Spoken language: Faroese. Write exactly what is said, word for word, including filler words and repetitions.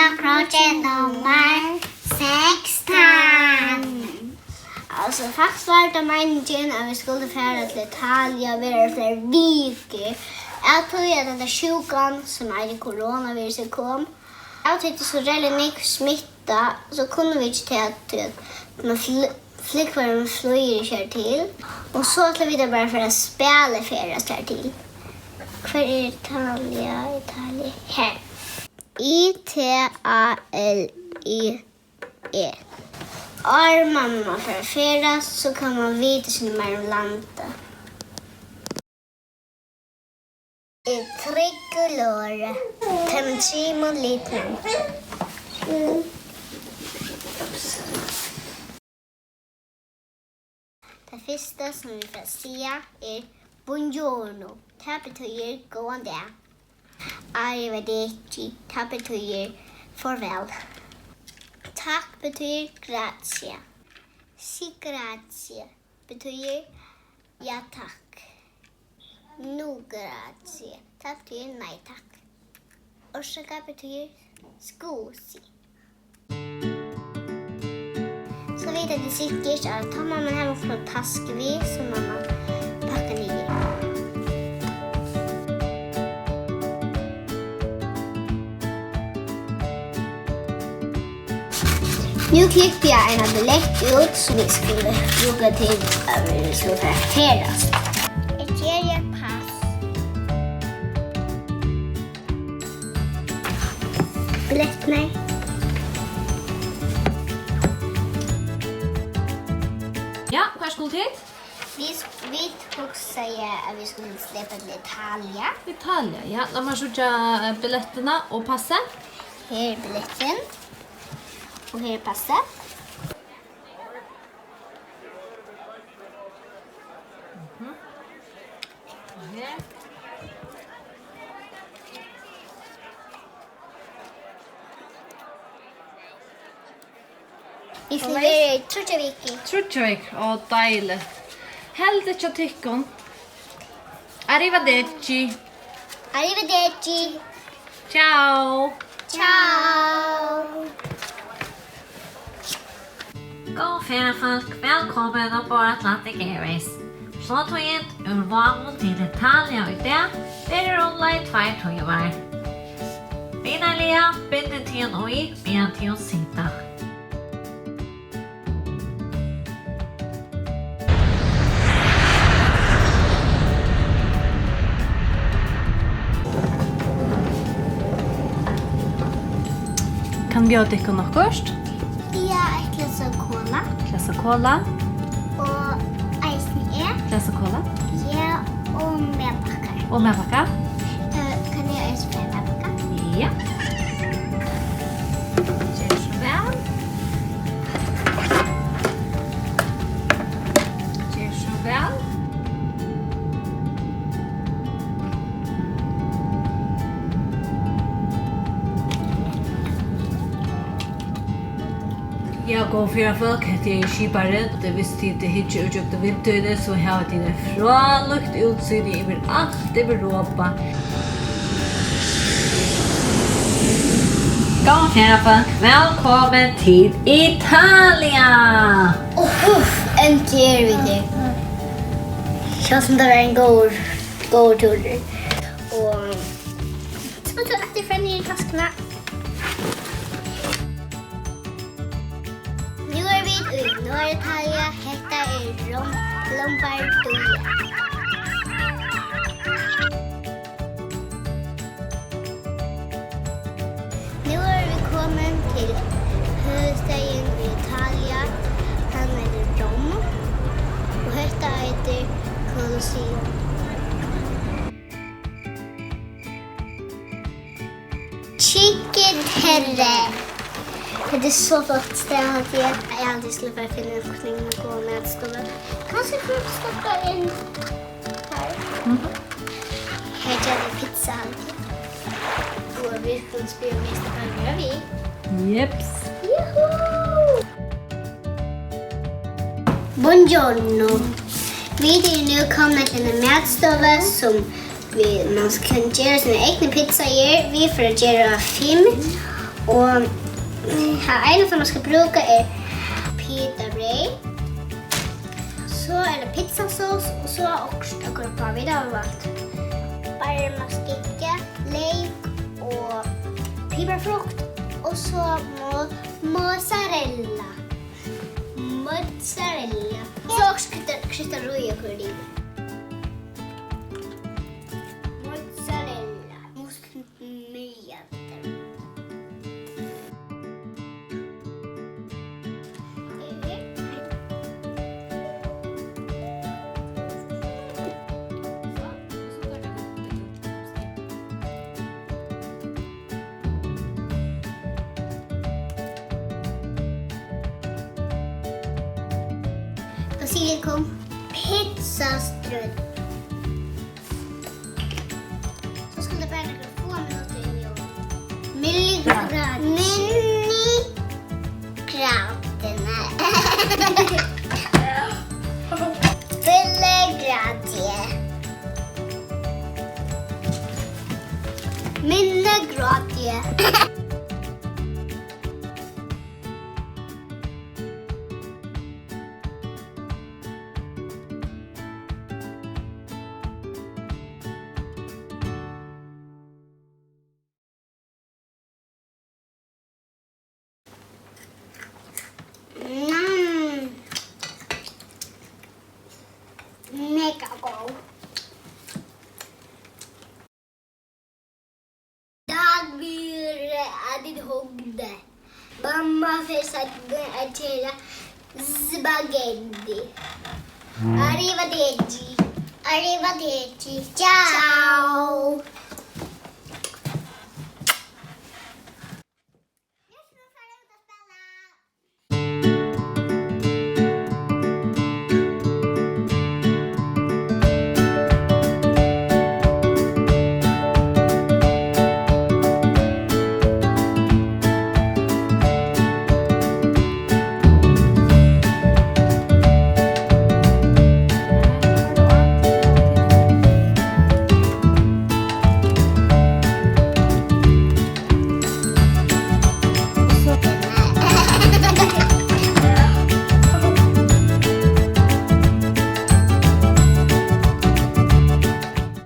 Krókin nummar sekstan. Altso, faktiskt var tað meiningin, at vit skuldu fara til Italia og vera í fleiri vikur. Av tí at henda sjúkan, sum eitur koronavirusin, kom, av tí at tað er so ræðuliga nógv smitta, so kunnu vit ikki taka tí at man fl-, flúgvarin flýgur ikki her til. Og so ætla vit at bara fara at spæla, ferðast her til. Hvar er Italia? Italia. Her. I T A L I E. Áðrenn mann fer at ferðast, so kann mann vita eitt sindur meira um landið. Í tríggum lorðum, teimum trimum litunum. Tað fyrsta, sum vit fara at siga, er buongiorno. Tað betýðir góðan dag. Arrivederci, tað betýðir farvæl. Takk betýðir grazie. Sì, grazie betýðir ja, takk. No, grazie, tað betýðir nei, takk. Orsaka betýðir scusi. So vita tit sikkurt, at tá má mann hava onkra tasku við, sum mann má pakka niður. Nú klippi eg eina billett út, sum vit skulu brúka til, at vit skulu fara at ferðast. Eg geri eitt pass. Billettirnar. Ja, hvar skulu tit? Vit, vit hugsaðu, at vit skuldu sleppa til Italia. Italia, ja. Lat meg síggja, eh, billettina og passið. Her er billettin. Og her er passið. Mhm. Og her. Vit skulu vera í tríggjar vikur. Tríggjar vikur, ó, deiligt. Heldur hjá tykkum. Arrivederci. Arrivederci. Ciao. Ciao. Góð ferðafólk, vælkomin umborð Atlantic Airways. Flogtíðin úr Vágum til Italia í dag verður umleið tveir tímar. Vinarliga bindið tygum í, meðan tygum sita. Kann eg bjóða tykkum okkurt? Ja, eitt glas av kola. Glas av kola. Og eisini eg. Glas av kola. Ja, og matpakka. Og matpakka. Eh, kann eg eisini fáa matpakka? Ja. Ger so væl. Ger so væl. Ja, góðu ferðafólk, hetta er skiparin. Og tað, viss tit hyggja út gjøgnum vindeyguni, so hava tit eitt frálíkt útsýni yvir alt Europa. Góðu ferðafólk, vælkomin til Italia! Uff, endiliga eru vit her. Sjálvt um tað var ein góður, góður túrur. Og so, so, at eg fann í taskuna. Nú eru vit í Norðitalia. Hetta er Rom-, Lombardia. Nú eru vit komin til høvuðsstaðin í Italia. Hann eitur Rom, og hetta eitur Colosseum. Cinque Terre. Hetta er so flott stað, haldi eg. Eg haldi, eg skal fara at finna onkra góða matstovu. Kanska eg fari at stoppa inn her. Mhm. Her gera vit pizza, haldi eg. Og vit kunnu spyrja, um eg skal fara við. Jeps. Juhu! Buongiorno. Vit eru nú komnir til eina matstovu, sum vit, man kann gera sína egnu pizza her. Vit fara at gera fimm, Og tað einasta, man skal brúka, er pitabreyð. So er tað pizzasós, og so okkurt at koyra uppá. Vit hava valt barmaskinku, leyk og piparfrukt, og so mo-, mozzarella. Mozzarella. So okkurt kryddar-, kryddarí at koyra yvir. Mozzarella. Mus-, milliarder. Basilikum, pizzastrødd. So skal tað bara nakrar fáar minuttir í ovn. Milli grad-, milli gradir. Milli gradir. Milli gradir. Mm. Mega góð. Takk fyri at tit hugdu. Mamma fer seinni at gera spagetti. Arrivederci. Arrivederci. Ciao. Ciao.